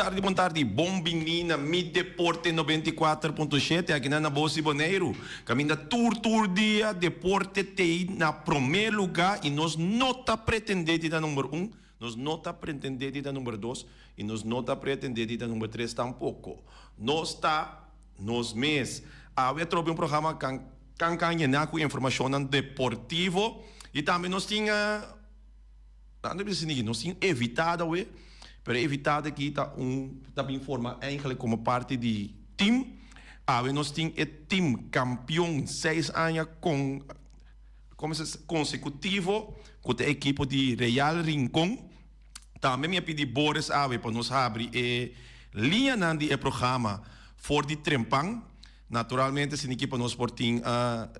tardi, bon tardi. Bon bini na Mi Deporte 94.7 aki na na Bos di Boneiru. Kaminda tur tur dia deporte t'ei na promé lugá i nos no ta pretendé di ta number un, nos no ta pretendé di ta number dos i nos no ta pretendé di ta number tres tampoko. Nos ta nos mes. Awe atrobe un programa kan kan kan yená ku informashonnan deportivo i tambe nos tin. Nan ta bisa niki, nos tin evitado awe, pero e evitado aki ta un ta bin forma eigenlijk como parti di team. Awe nos tin e team campeon seis aña con como se consecutivo cu ta e ekipo di Real Rincon. Tambe mi a pidi Boris awe pa nos habri e liñanan di e programa for di Trempan. Naturalmente si niki pa nos por tin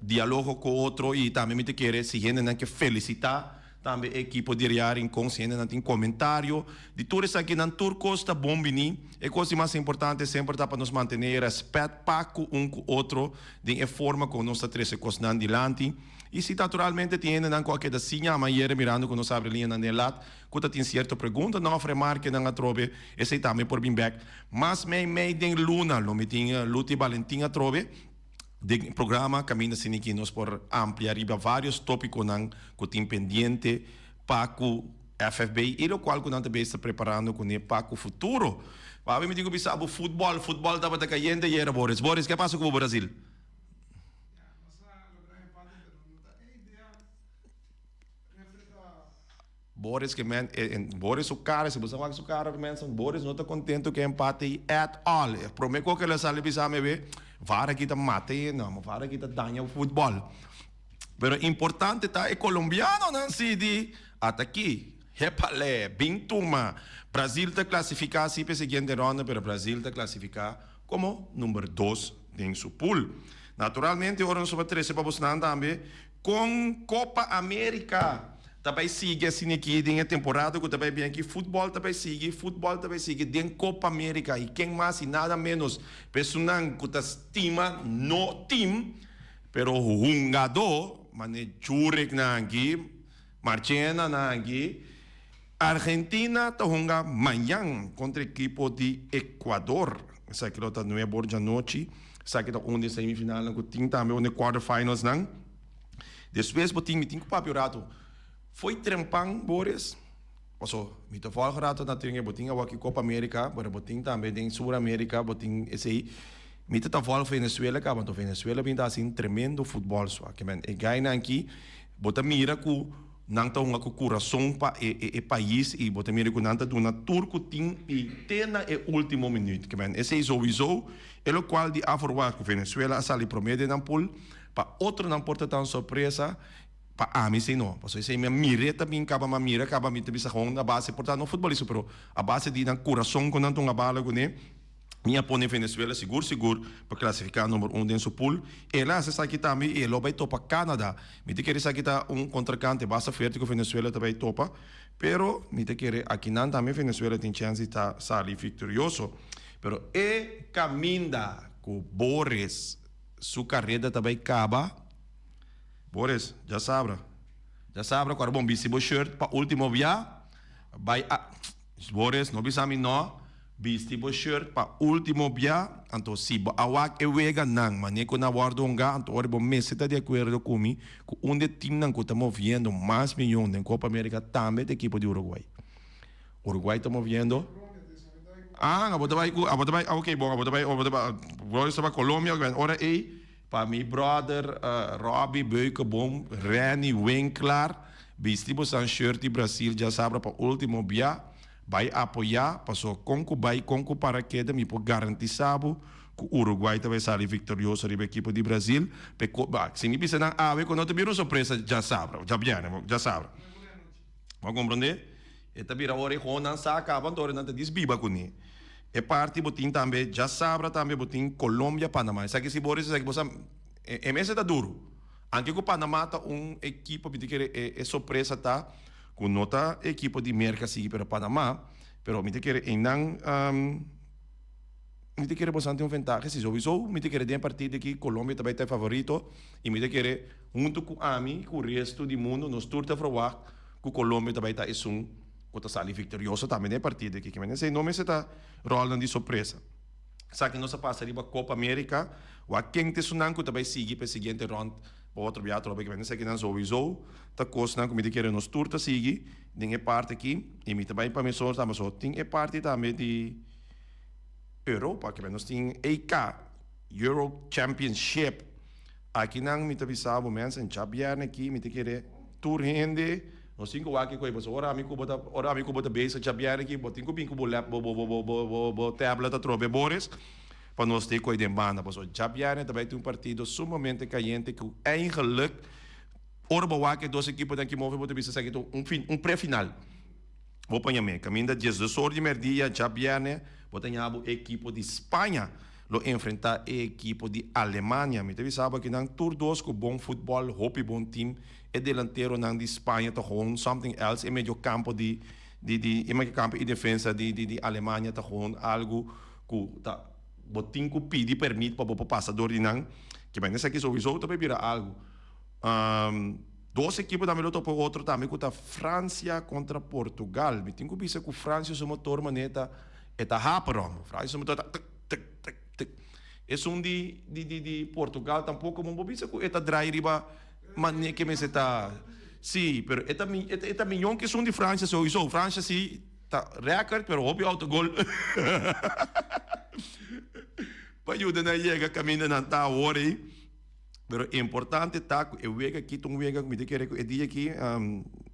dialogo cu otro y tambe mi ta kere si hendenan ke felicita Tambe e ekipo di Real Rincon si hendenan tin komentario di tur esakinan tur kos ta bon bini. E kos di mas importante semper ta pa nos mantene e rèspèt pa ku un ku otro den e forma ku nos ta trese kosnan dilanti. I si naturalmente tin hendenan ku a keda sin yama ayera mirando ku nos abri liñanan den lat ku ta tin sierto preguntanan òf remarkenan atrobe esei tambe por bin bèk. Mas mei mei den luna lo mi tin Luti Balentin atrobe. Den e programa Caminda Sin Iki nos por amplia riba varios topiconan cu tin pendiente pa cu FFB y locual cu nan ta bes ta preparando cune pa cu futuro. Pabi mi tin cu bisa bo futbol, futbol tabata cayente ayera Boris. Boris, ke pasa cu bo Brasil? Boris ke men e Boris su cara si bo sa wak su cara mensen Boris no ta contento ke empate ei at all e prome ko ke lo sali bisa mi be VAR aki ta mata e no VAR aki ta daña futbol pero importante ta e colombianonan si di ata aki hepale bin tuma Brasil ta clasifica si pa e siguiente ronda pero Brasil ta clasifica como number dos den su pool naturalmente ora nos a trece pa bosnan tambe Kon Copa America ta bai sigui asina aki den e temporada ku ta bai bin aki? Futbòl ta bai sigui, futbòl ta bai sigui den Copa America i ken mas i nada menos p'esunnan ku ta stima no team pero hungadó mane Jurek nan aki, Marchena nan aki. Argentina ta hunga mañan kontra ekipo di Ecuador. Esaki lo ta nuebe or djanochi. Esaki ta un di e semifinalnan ku tin tambe un di e quarterfinalsnan. Despues bo tin, mi tin ku papia un ratu. Fo'i trempan, Boris, paso mi ta volg un ratu na tren bo tin awor aki Copa America, pero bo tin tambe den Sur America, bo tin esei. Mi ta ta volg Venezuela kaba, anto Venezuela bin ta hasi un tremendo futbòl so. E gainan aki bo ta mira ku. Nan ta hunga ku kurason pa e e pais i bo ta mira ku nan ta duna tur ku tin i te na e ultimo minuut. Ke men esei souiso e lokual di aforwagt ku Venezuela a sali prome den nan pool pa otronan por ta tan sorpresa pa ami esei no. Pasobra esei mi a mir'é ta bin kaba mi a mira kaba mi ta bisa hon a base por ta no futbolista pero a base di nan kurason ku nan ta hunga bala kuné. Mi a pone Venezuela sigur sigur pa clasifica number un den su pool. El a haci esaki tambe y e lo bay topa Canada. Mi ta kere esaki ta un contracante basta fuerte cu Venezuela ta bay topa, pero mi ta kere akinan tambe Venezuela tin chance di ta sali victorioso. Pero e caminda cu Boris su careda ta bay caba, Boris, djasabra, djasabra cu ora bon bisti bo shirt pa ultimo bia, bay a. Boris, no bisa mi no. Bisti bo shirt pa ultimo bia, anto si bo a wak e weganan mane ku nan wòrdu hungá, anto ora bo mester ta di akuerdo ku mi ku un di e timnan ku ta moviendo mas miyon den Copa America tambe ta ekipo di Uruguay. Uruguay ta moviendo. Ah, abo ta bai ku, abo ta bai, ok bon, abo ta bai, abo ta bai, Boris ta bai Colombia, ora ei pa mi brother Robbie Beukeboom, Renny Winklaar, bisti bo san shirt di Brasil djasabra pa ultimo bia. Bai apoyá, paso kon ku bai kon ku para keda mi por garantisá bo ku Uruguay ta bai sali viktorioso riba ekipo di Brazil. P'e ko, ba, si mi bisa nan awe ku no ta bira un sorpresa djasabra, djabièrnè, djasabra. Bo a komprondé? E ta bira ora e honan sa kaba anto ora nan ta disbiba kuné. E parti bo tin tambe djasabra tambe bo tin Colombia Panama. Esaki si bo resa esaki bo sa e mester ta duru. Anke ku Panama ta un ekipo mi ta kere e sorpresa ta Ku no ta ekipo di Merka sigui pero Panama, pero mi ta kere einan mi ta kere bosan tin un ventahe si souiso mi ta kere den e partido aki Colombia ta bai ta e favorito y mi ta kere hunto ku ami ku resto di mundo nos tur ta verwacht ku Colombia ta bai ta esun. ku ta sali viktorioso tambe den e partido aki. Kimen esei no mester ta ròlnan di sorpresa. Esaki nos a pasa riba Copa America, wak ken ta esunnan ku ta bai sigui pa e siguiente rònt pa otro bia atrobe. Kimen esakinan souiso ta kosnan ku mi ta kere nos tur ta sigui den e parti aki i mi ta bai pa mesora tambe so tin e parti tambe di Europa. Kimen nos tin EK, Euro Championship. Akinan mi ta bisa bo mensen, djabièrnè aki mi ta kere tur hende, nos tin ku wak e koi pasobra ora ami ku bo ta ora ami ku bo ta bezig djabièrnè aki bo tin ku bin ku bo lap bo bo bo bo bo tablet atrobe Boris pa nos ta e koi den banda pasobra djabièrnè ta bai tin un partido sumamente kayente ku eigenlijk ora bo wak e dos ekiponan aki move bo ta bisa esaki ta un fin un prefinal. Bo paña me kaminda diesdos or di merdia djabièrnè bo ta ña bo ekipo di Spaña lo enfrentá e ekipo di Alemania. Mi ta bisa bo akinan tur dos ku bon futbòl, hopi bon tim. E delanteronan di Spaña ta gewoon something else, e mediokampo di di di e mediokampo i defensa di di di Alemania ta gewoon algu ku ta bo tin ku pidi permit pa bo por pasa dor di nan. Kiba esaki souiso ta por bira algu. Dos ekipo tambe lo topa otro tambe ku ta Francia kontra Portugal. Mi tin ku bisa ku Francia su motor manera ta e ta haper homber. Francia su motor ta tuk tuk tuk tuk. Esun di di di di Portugal tampoko bo por bisa ku e ta drai riba manera ke mester ta. Si, pero e ta e ta miyon ke esun di Francia souiso. Francia si ta record pero hopi autogol pa yuda nan yega kaminda nan ta awor ei. Pero importante ta ku e wega aki ta un wega ku mi ta kere ku e dia aki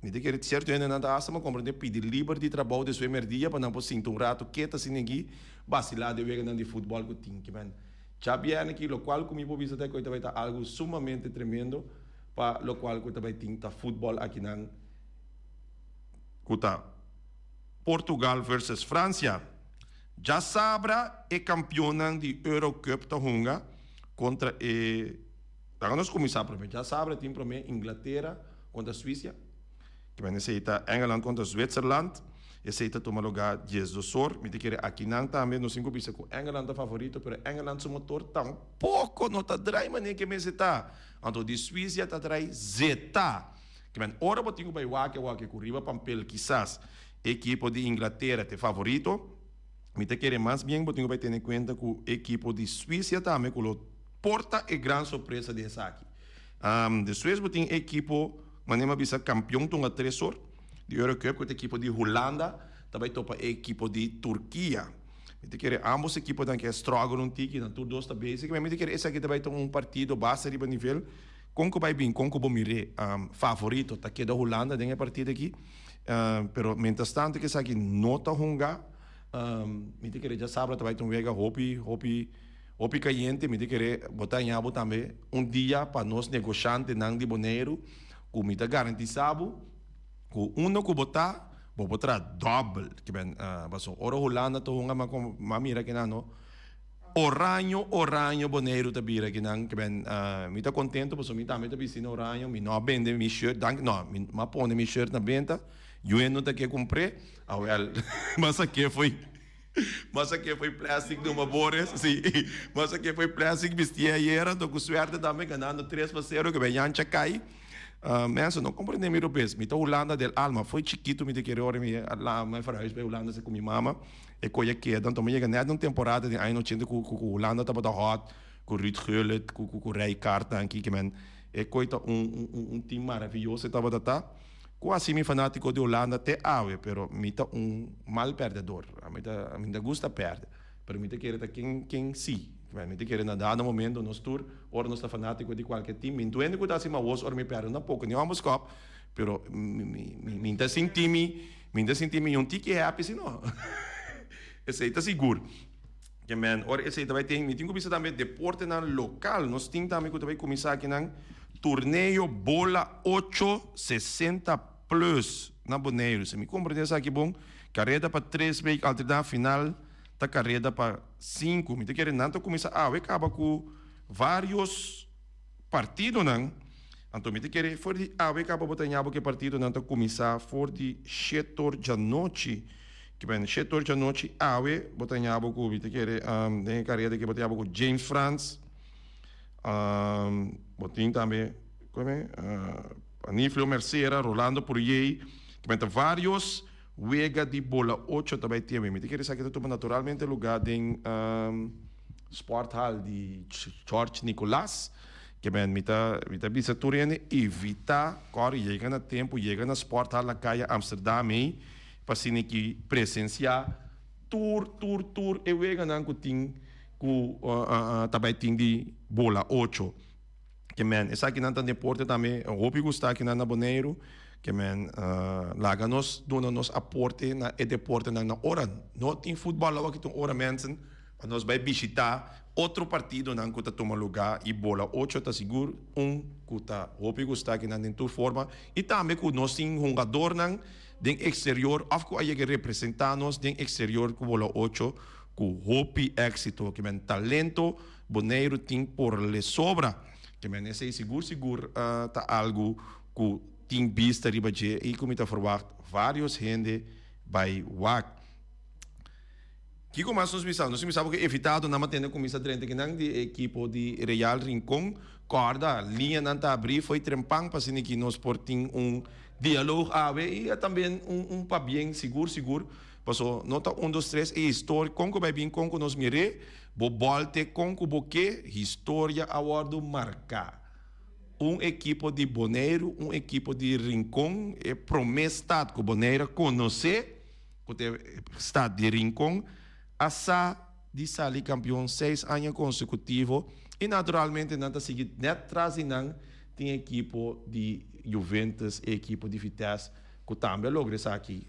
mi ta kere sierto hendenan ta hasta mi a komprende pidi liber di trabou despues merdia pa nan por sinta un rato keta asina aki basilá den weganan di futbòl ku tin kimen djabièrnè aki lokual ku mi por bisa ta ku e ta bai ta algu sumamente tremendo pa lokual ku ta bai tin ta futbòl akinan ku ta Portugal versus Francia. Djasabra e kampionnan di Eurocup ta hunga kontra e Laga nos kuminsá promé. Djasabra tin promé Inglatera kontra Suisia. Kimen esei ta Engeland kontra Zwitserland. Esei ta tuma lugá diesdos or. Mi ta kere akinan tambe nos tin ku bisa ku Engeland ta favorito, pero Engeland su motor tampoko no ta drai manera ke mester ta. Anto di Suisia ta drai zeta. Kimen ora bo tin ku bai wak e wak ku riba pampel kisas Ekipo di Inglatera ta e favorito. Mi ta kere mas bien bo tin ku bai tene kuenta ku ekipo di Suisia tambe ku lo por ta e gran sorpresa di esaki. Despues bo tin ekipo manera mi a bisa kampion tunga tres or di Eurocup ku ta ekipo di Hulanda ta bai topa e ekipo di Turkia. Mi ta kere ambos ekiponan ke a struggle un tiki nan tur dos ta basic mi ta kere esaki ta bai ta un partido basta riba nivel kon ku bai bin kon ku bo mir'é favorito ta keda Hulanda den e partido aki. Pero mientras tanto ku esaki no ta hunga, mi ta kere djasabra ta bai ta un wega hopi, hopi, hopi kayente. Mi ta kere bo ta haña bo tambe un dia pa nos negoshantenan di Boneiru ku mi ta garantisa bo ku unda ku bo ta bo por traha dòbel. Pasobra ora Hulanda ta hunga mi a mira kinan no. Oraño oraño Boneiru ta bira kinan ke ben mi ta contento pasobra mi tambe ta bisti na oraño mi no a bende mi shirt dank no mi a pone mi shirt na benta yuen no ta ke cumpr'e awel mi a sake fo'i mi a sake fo'i plastic numa Boris si mi a sake fo'i plastic bisti'e ayera anto cu suerte tambe ganando 3-0 ke ben yancha cay Mensen no comprende mi robes mi ta Hulanda del alma fo'i chikito mi ta kere ora mi a lama e verhuis bay Hulanda cu mi mama. E koe a keda, anto mi yega nèt den un temporada den aña ochenta ku ku Hulanda tabata hòt, ku Ruud Gullit, ku ku ku Rijkaard nan aki, ke men e koe ta un un un team maravioso e tabata ta. Ku hasi mi fanátiko di Hulanda te awe, pero mi ta un mal pèrdèdor. Mi ta mi ta gusta pèrdè, pero mi ta kere ta ken ken si. Ke men mi ta kere na dado momento nos tur ora nos ta fanátiko di kualke team, mi ntuende ku ta hasi mawos ora mi pèrdè tampoco, ni hòmber skòp, pero mi mi mi ta sinti mi. Mi ta sinti mi un tiki happy si no. Esei ta sigur. Ke men ora esei ta bai tin, mi tin ku bisa tambe deportenan lokal. Nos tin tambe ku ta bai kuminsá akinan torneo bola ocho sesenta plus na Boneiru. Si mi komprendé esaki bon, kareda pa tres week alterná final ta kareda pa sinku. Mi ta kere nan ta kuminsá awe kaba ku vários. Partidonan, anto mi ta kere for di awe kaba bo ta ña bo ke partidonan ta kuminsá for di shetor djanochi. Ke ben shetor djanochi awe bo ta ña bo ku mi ta kere den e kareda ke bo ta ña bo ku James Frans, bo tin tambe kome Aniflio Mercera, Rolando Puriey, ke ben ta varios. Wega di bola ocho ta bai tin. Mi ta kere esaki ta tuma naturalmente luga den Sporthal di George Nicolaas. Ke men mi ta mi ta bisa tur hende evita kòrda yega na tempu, yega na Sporthal na Kaya Amsterdam ei pa asina ki presensia tur tur tur e weganan ku tin ku ta bai tin di bola ocho. Ke men esakinan ta deporte tambe hopi gusta akinan na Boneiru. Ke men laga nos duna nos aporte na e deportenan na ora no tin futbòl awor aki tin ora mensen pa nos bai bishita otro partidonan ku ta tuma lugá i bola ocho ta sigur un ku ta hopi gusta akinan den tur forma i tambe ku nos tin hungadornan den eksterior òf ku a yega representá nos den eksterior ku bola ocho ku hopi éksito. Ke men talento Boneiru tin por le sobra. Ke men esei sigur sigur ta algu ku tin bista riba dje i ku mi ta verwagt varios hende bai wak. Kiko mas nos bisa? Nos bisa bo ku evitado nan matende kuminsa drenta kinan di e ekipo di Real Rincon. Kòrda, liñanan ta abrí fo'i trempan pa asina ki nos por tin un dialoog awe i tambe un un pabien sigur sigur. Paso no ta un dos tres e historia kon ku bai bin kon ku nos mir'é bo bòlte kon ku bo ke historia a wòrdu marká. Un ekipo di Boneiru, un ekipo di Rincon, e promé stad ku Boneiru a konosé, ku ta e stad di Rincon, a sa di sali kampion seis aña konsekutivo i naturalmente nan ta sigui nèt tras di nan tin ekipo di Juventus i ekipo di Vitesse ku tambe a logra esaki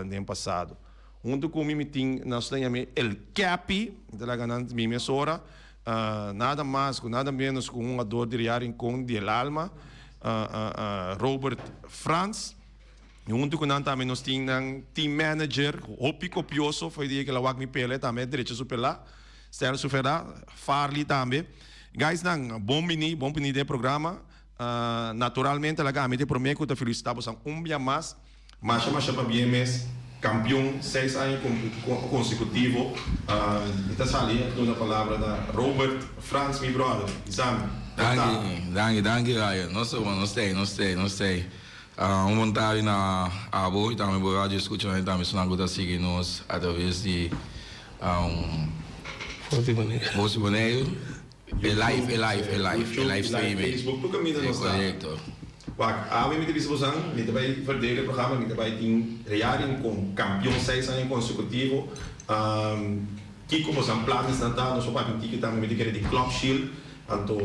den pasado. Huntu ku mi mi tin nos ta yam'é El Capi, mi ta laga nan mi mesora. Nada mas ku nada menos ku un hungador di Real Rincon di el alma, Robert Frans. I huntu ku nan tambe nos tin nan team manager, hopi kopioso, for e dia ku el a wak mi pela, e tambe a drecha su pela, Sterling su fera, Farley tambe. Guys nan, bon bini, bon bini den e programa. Naturalmente laga ami ta e prome ku ta felisita bosan un bia mas. Masha masha pabien mes, kampion seis aña konsekutivo. Mi ta sali a duna palabra na Robert Frans mi brother, bisa mi, kon ta? Danki, danki, danki Ryan. Nos ta bon, nos ta ei, nos ta ei, nos ta ei. Un bon tardi na abo i tambe bo radio escuchanan i tambe esnan ku ta sigui nos atraves di Voz di Boneiru. E live, e live, e live, e live streaming. Facebook, tur kaminda nos ta. Korekto. Wak, awe mi ta bisa bosan, mi ta bai verdere e programa, mi ta bai tin Real Rincon, kampion seis aña konsekutivo. Kiko bosan planesnan ta? Nos por papia un tiki tambe, mi ta kere di Club Shield. Anto,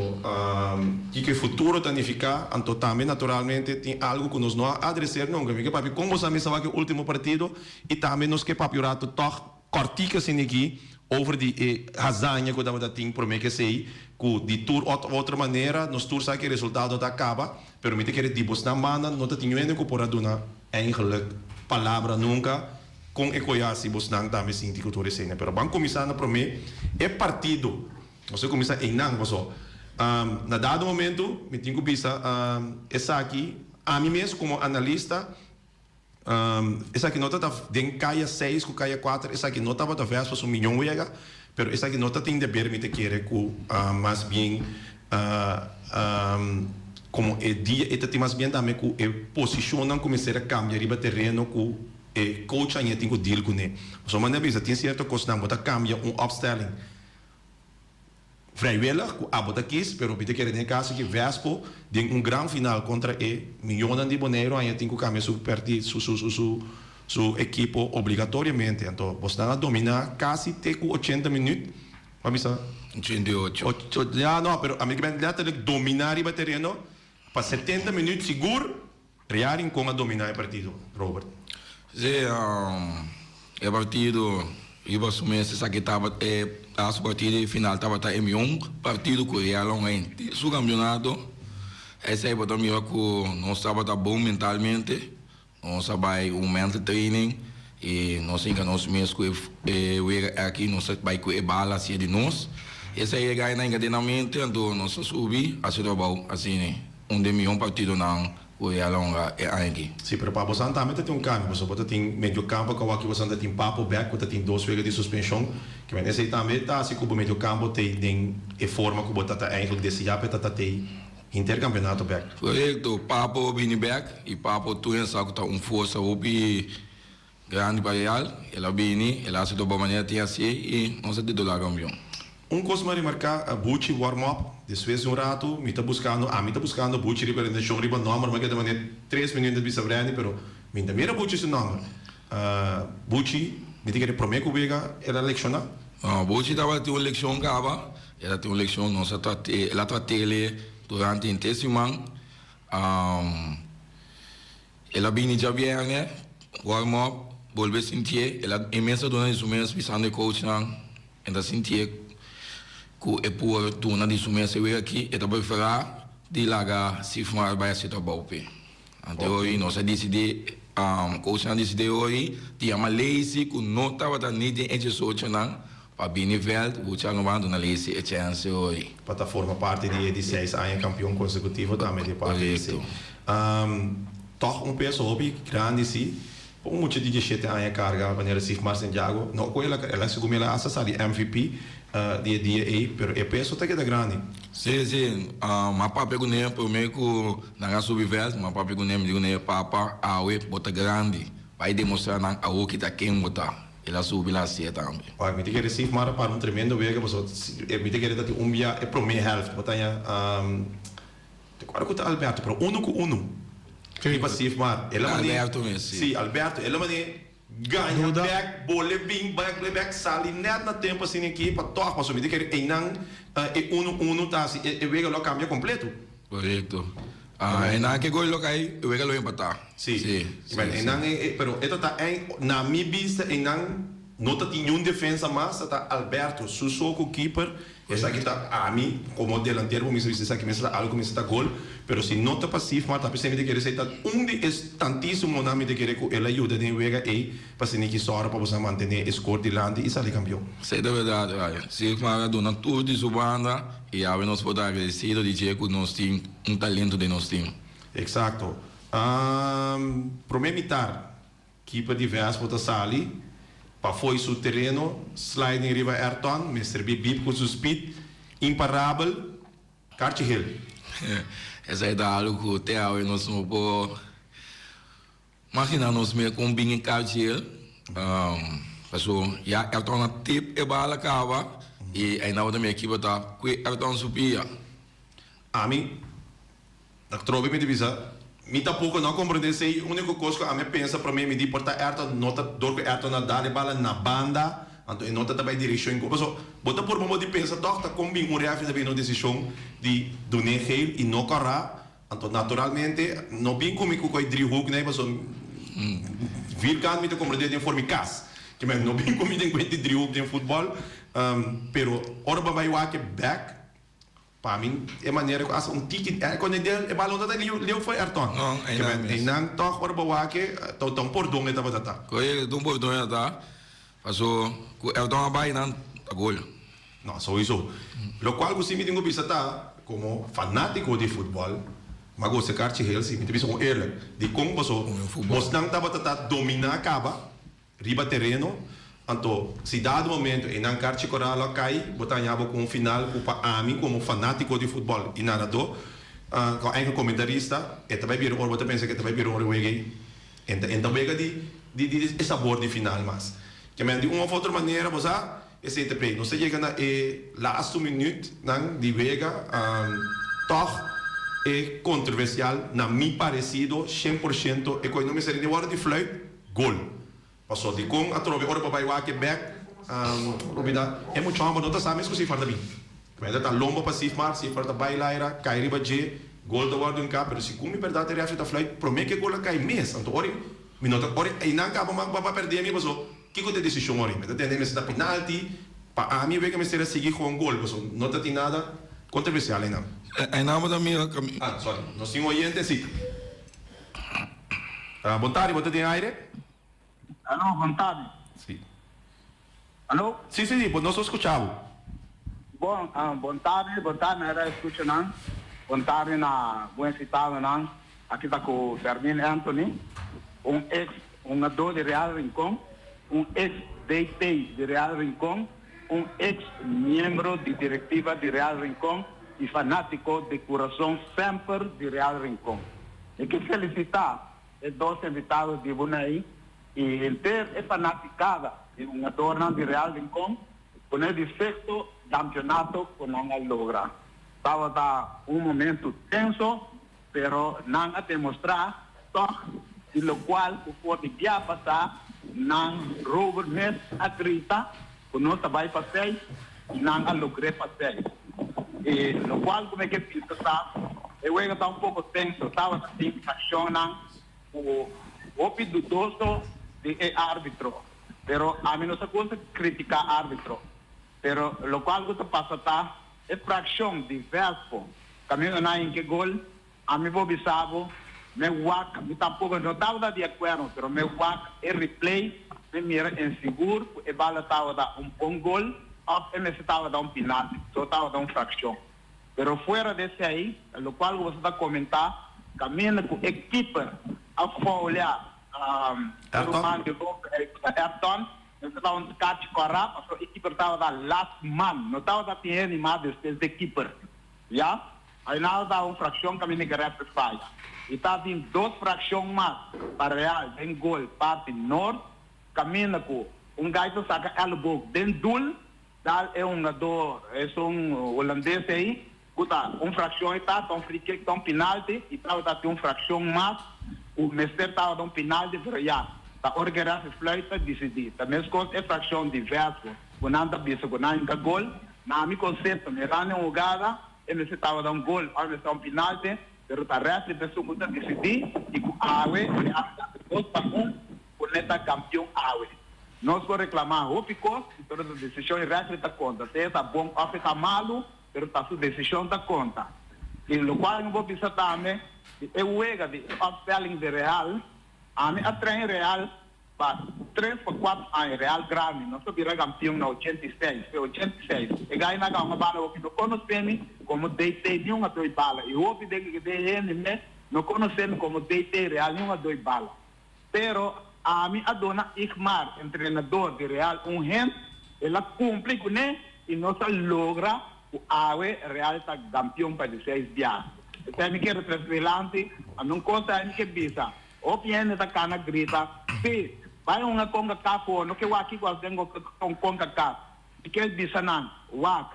kiko e futuro ta nifiká? Anto tambe naturalmente tin algu ku nos no a adreser nunka. Mi ke papia kon bosan mester wak e ultimo partido i tambe nos ke papia un rato tòg. Kòrtik asina aki over di e hazaña ku tabata tin promé ku esei, ku di tur òt otro manera nos tur sa ku e resultado ta kaba, pero mi ta kere di bosnan banda no ta tin hende ku por a duna eigenlijk palabra nunka kon e koe hasi bosnan tambe sinti ku tur esei. Pero ban kuminsá na promé e partido, nos a kuminsá einan paso na dado momento mi tin ku bisa esaki ami mes komo analista. Esaki no ta ta den kaya seis ku kaya kuater, esaki no tabata vèrs pa su miñon wega, pero esaki no ta tin deber mi ta kere ku mas bien komo e dia e ta tin mas bien tambe ku e posishonnan ku mester a kambia riba tereno ku e coach aña tin ku deal kuné. Pasobra manera bisa tin sierto kosnan bo ta kambia un opstelling. Vrijwillig ku abo ta kis, pero mi ta kere den e kaso ki Vespo den un gran final kontra e miyonan di Boneiru aña tin ku kambia su perti su su su su su ekipo obligatoriamente. Anto bosnan a dominá kasi te ku ochenta minüt, pa bisa? 88. Ocho, ya no, pero ami ke men letterlijk dominá riba tereno pa setenta minüt sigur. Real Rincon a dominá e partido, Robert. Sí, e partido riba su mes esaki tabata e laatste partido di final tabata e mion partido ku Real a hunga henter su kampionato. Esei bo ta mira ku nos tabata bon mentalmente, nos a bai un mental training i nos hinka nos mes ku e wega aki nos a bai ku e bala hacia di nos. Esei e gainan hinka den nan mente anto nos a subi hasi trabou asina. Un den mihó partidonan ku e a longa e aña aki. Sí, pero pa bosan tambe ta tin un kambio, pasobra bo ta tin mediokampo ku awor aki bosan ta tin Papo bèk ku ta tin dos wega di suspenshon. Ke men esei tambe ta hasi ku bo mediokampo t'ei den e forma ku bo ta ta eigenlijk deseá pa e ta ta t'ei henter kampionato bèk. Korekto, Papo bini bèk i Papo tur hende sa ku ta un forsa hopi. Grandi pa Real, el a bini, el a hasi tur bon manera tin hasié i nos a titulá kampion. Un kos mi a remarká, Buchi warm up, despues di un ratu mi ta buskando, ami ta buskando Buchi riba alineashon riba nòmber, mi a keda manera tres minüt ta bisa Brandy, pero mi ta mira Buchi su nòmber. Buchi, mi ta kere promé ku wega el a lekshoná? No, Buchi tabatin un lekshon kaba, el a tin un lekshon, nos a trat'é, el a trat'é durante henter siman. El a bini djabièrnè, warm up, bolbe sintié, el a e mes a duna di su mes bisando e coachnan, e ta sintié ku e por duna di su mes e wega aki, e ta preferá di laga Sifmar bai hasi trabou p'e. Anto e ora nos a disidí, coachnan a disidí e ora di yama Lacy ku no tabata ni den e diesochonan pa bini vèlt, Bucha no ban duna Lacy e chèns e ora. Pa ta forma parti di e di seis aña kampion konsekutivo tambe di parti di si. Tòg un peso hopi grandi si pa un mucha di diesshete aña karga manera Sifmar Santiago. No ku el a el a segun mi el a hasta sali MVP di e dia ei, pero e peso ta keda grandi. Si, si. M'a papia kuné promé ku nan a subi vèlt, m'a papia kuné, mi di kuné, Papa, awe bo ta grandi, bai demostrá nan awo ki ta ken bo ta. El a subi la hacié tambe. Wak, mi ta kere Sifmar a para un tremendo wega pasobra mi ta kere ta tin un bia e promé hèlft bo ta haña. Te acuerdo cu ta Alberto, pero uno cu uno. Riba Sifmar. El a mane. Alberto mes, si. Si, Alberto. El a mane gaña Duda. bek, bole bin bek, bole bek, sali net na tempo asina aki pa tog. Pasobra mi ta kere einan e uno uno ta hasi e wega lo a cambia completo. Correcto. Einan ke gol lo cay, e wega lo empata. Si. Si, si, Bueno, si. einan e, pero e ta ta ein, na mi bista einan no ta tin niun defensa mas, ta ta Alberto su so cu keeper. Esaki ta ami komo delantero ku mester bisa esaki mester ta algu ku mester ta gol, pero si no ta pa Sifmar ta p'esei mi ta kere esei ta un di e tantisimonan mi ta kere ku el a yuda den wega ei pa asina ki sòru pa boso a mantené e skor dilanti i sali kampion. Esei ta bèrdat Ryan. Sifmar a duna tur di su banda i awe nos por ta agradesido di dje ku nos tin un talento den nos team. Eksakto. Promé mitar Keeper di Vespo ta sali pafoi su tereno, sliding riba Ayrton, mester bi bip cu su speed imparabel, karchi geel. Esai ta algo cu te awe nos no por magina nos mes con bin e karchi geel, paso ya Ayrton a tip e bala caba y ainda bo ta mira keeper ta cue Ayrton su pia. Ami Ta trobe mi ta bisa, mi tampoko no a komprendé esei, úniko kos ku ami a pensa promé mi di por ta Ayrton no ta dor ku Ayrton a dal e bala na banda, anto e no ta ta bai direkshon ku paso bo ta purba bo di pensa tòg ta kon bin un rèfri ta bini un desishon di dun'é geel i no kòrá, anto naturalmente no bin ku mi ku koi driehoek nei paso vierkant mi ta komprendé den for mi kas, kimen no bin ku mi den kuenti driehoek den futbòl, pero ora bo a bai wak e bèk. Pa mi e manera ku hasta un tiki e kon e del e balon ta ta leu for Ayrton. No, einan mes. Einan tòg ora bo wak e ta un pordon e tabata ta. Koe ta un pordon e ta paso ku Ayrton a bai nan ta gol. No, souiso. Lokual ku si mi tin ku bisa ta komo fanátiko di futbòl m'a gosta karchi hel si mi ta bisa kon eerlijk dikon paso bosnan tabata ta dominá kaba. Riba tereno, anto si dado momento einan Karchi Koral a kai, bo ta haña bo ku un final ku pa ami komo fanátiko di futbòl i naradó, ku eigen komentarista, e ta bai bira ora bo ta pensa ku e ta bai bira un wega ei. En ta en ta wega di di di e sabor di final mas. Ke men di un òf otro manera bo sa esei ta prei. Nos ta yega na e lastu minütnan di wega, tòg e kontroversial na mi paresido 100% e koe no mester ni wòrdu di fluit, Gol. Paso dikon atrobe ora bo bai wak e bek, rubida, e mucha homber no ta sa mes ku Sifar ta bin. Mester ta lomba pa Sifmar, Sifar ta bai laira, kai riba dje, gol ta wòrdu hinká, pero si ku mi bèrdat e rèfri ta fluit promé ku e gol a kai mes. Anto ora mi no ta, ora einan kaba ma bo a pèrdè mi paso kiko ta e desishon ora? Mi ta tende mester ta penalti, pa ami e wega mester a sigui gewoon gol paso no ta tin nada kontroversial einan. Einan bo ta mira. Ah, sorry, nos tin un oyente si. Bon tardi, bo ta den aire? Alo, bon tardi. Si. Alo? Si, si, si, nos ta scucha bo. Bon, bon tardi, bon tardi na e radio-escuchanan, bon tardi na bo invitadonan. Aki ta cu Fermin Anthony, un ex hungador di Real Rincon, un ex DT di Real Rincon, un ex miembro di directiva di Real Rincon y fanatico di curason semper di Real Rincon. Mi ke felicita e dos invitado di Brunei. I henter e fanaticada di hungadornan di Real Rincon pone di sexto campeonato cu nan a logra. Tabata un momento tenso, pero nan a demostra toch di locual cu for di bia pasa nan Robert mes a grita cu nos ta bay pa seis y nan a logr'e pa seis. Y locual cu mi ke bisa ta e wega ta un poco tenso, tabata tin accionnan cu hopi dudoso di e arbitro, pero ami no sa gusta critica arbitro, pero locual cu ta pasa ta e fraccion di Vespo caminda nan hinca e gol, ami por bisa bo me wak, mi tampoco no tabata di acuerdo, pero me wak e replay, mi mira en sigur cu e bala tabata un bon gol of e mester tabata un penalti, so tabata un fraccion. Pero fuera di esei, locual cu boso ta comenta, caminda cu e keeper a foulea e ruman di Robert ei cu ta Ayrton, mester ta un kachi cora, pasobra e keeper tabata last man, no tabata tin hende mas despues di e keeper. Ya? Ainal ta un fraccion caminda cu referee faya. Y ta tin dos fraccion mas pa Real den gol parti noord, caminda cu un guy ta saca elleboog den doel, Dal e hungadó esun hulandes ei ku ta un frakshon e ta ta un free kick ta un pinalti i tabata tin un frakshon mas ku mester tabata un pinalti pero ya ta ora ku e refi fluit ta disidí. Ta meskos e frakshon di Vespo ku nan ta bisa ku nan hinka gol. Na mi konsepto mirando e hugada e mester tabata un gol òf mester un pinalti pero ta refi ta esun ku ta disidí i ku awe e a gana dos pa un ku ne ta kampion awe. Nos por reclama hopi cos, pero ta decision y referee ta conta. Sea ta bon of e ta malu, pero ta su decision ta conta. Y locual mi por bisa tambe, di e wega di e opstelling di Real, ami a train Real pa tres pa cuatro aña, Real grandi. Nos a bira campeon na 86, fe 86. E gainan a gana bala hopi no conoce mi como DT ni un a doy bala. Y hopi den hende mes no conoce mi como DT Real ni un a doy bala. Pero ami a duna Igmar, entrenador di Real, un hint, el a cumpli cune y nos a logra cu awe Real ta campeon pa di seis biaha. Esey mi kier trece dilanti, ami un cosa ay mi kier bisa, hopi hende ta cana grita, si, bay hunga Concacaf ho, no ke wak kico haci den Concacaf. Mi kier bisa nan, wak,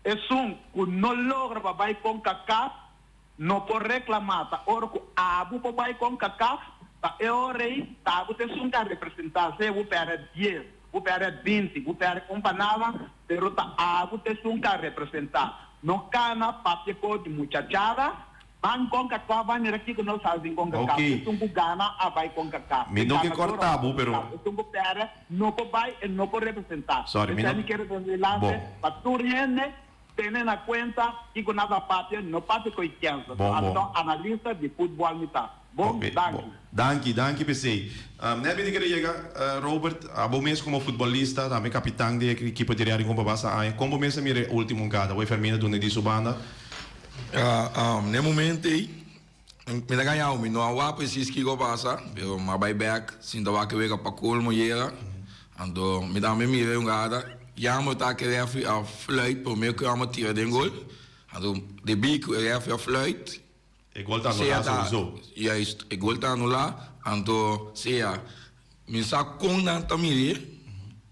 esun cu no logra pa bay Concacaf, No por reclama ta ora cu abo por bay Concacaf, ta e ora ey ta abo ta esun ca representa, sea bo perde dies, bo perde binti, bo perde un pa nada, pero ta abo ta esun ca representa. No cana papia co di muchachada, ban Concacaf ban mira kico nos haci den Concacaf, esun cu gana a bay Concacaf, Mi e no ke ganador a corta bay bo, pero. Concacaf, esun cu perde no por bay e no por representa. Sorry, mi Esey no. mi kier representa Bon. pa tur hende. Tene na cuenta kico nan ta papia, no papia cu e kensa. Bon, Ami bon. ta un analista di futbol mi ta. Bon, Ok, danki. bon. Danki, danki p'esey. Net mi ta kere yega, Robert, abo mes como futbolista, tambe capitan di e ekipo di Real Rincon pa basta aña, con bo mes a mira e ultimo gada? Awor Fermina duna di su banda. N'e momento ey, mi ta gañao, mi no a wak precies kico a pasa, pero mi a bay bek sinta wak e wega pa colmo yega. Anto mi tambe mira e hungada, jammer ta ku e refri a fluit prome ku a tira den gol. Anto debí ku e refri a fluit, E gol ta anulá sea ta sowieso. juist e gol ta anulá, anto sea mi sa kon nan ta mir'é,